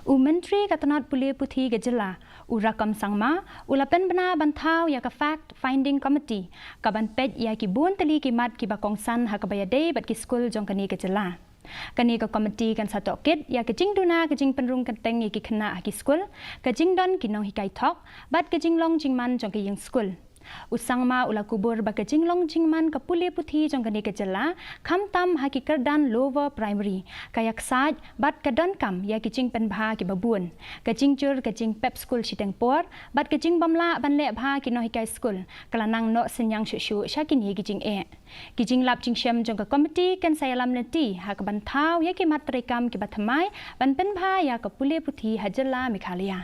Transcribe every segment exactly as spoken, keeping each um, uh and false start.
U Myntri ka tnad pule puthi ka jylla, u Rakkam Sangma, u la pynbna ban thaw ïa ka Fact Finding Committee, ka ban peit ïa ki bun tylli ki mat kiba kongsan ha kaba ïadei bad ki skul jong kane ka jylla. Kane ka committee kan sa tohkit ïa ka jingduna ka jingpynrung kyrteng ïa ki khynnah ha ki skul, ka jingdon ki nonghikai thok, bad ka jinglong jingman jong ka ïing skul. U Sangma u la kubur ba ka jinglong jingman ka pule puthi jong kane ka jylla, khamtam ha ki kyrdan lower primary, ka ïaksaid bad ka donkam ïa ki jingpynbha kiba bun. Ka jingjur ka jingpep skul shiteng por, bad ka jingbymlah ban leh bha ki nonghikai skul, ka la nang noh synñiang shuh shuh sha kine ki jingeh. Ki jinglap jingshem jong ka committee kan sa ïalam lynti ha ka ban thaw ïa ki mat treikam kiba thymmai ban pynbha ïa ka pule puthi ha jylla Meghalaya.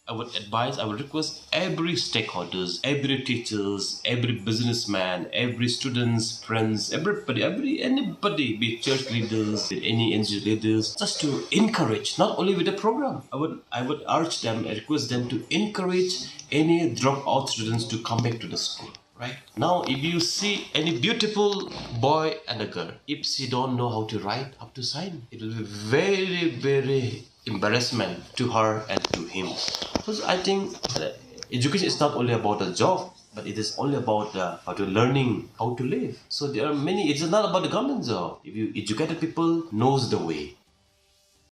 I would advise, I would request every stakeholders, every teachers, every businessman, every students, friends, everybody, every anybody, be church leaders, be any N G O leaders, just to encourage, not only with the program. I would, I would urge them, request them to encourage any dropout students to come back to the school. Right now, if you see any beautiful boy and a girl, if she don't know how to write, how to sign, it will be very, very embarrassment to her and to him. Because I think uh, education is not only about a job, but it is only about uh, how to learning how to live. So there are many. It's not about the government job. If you educated people knows the way,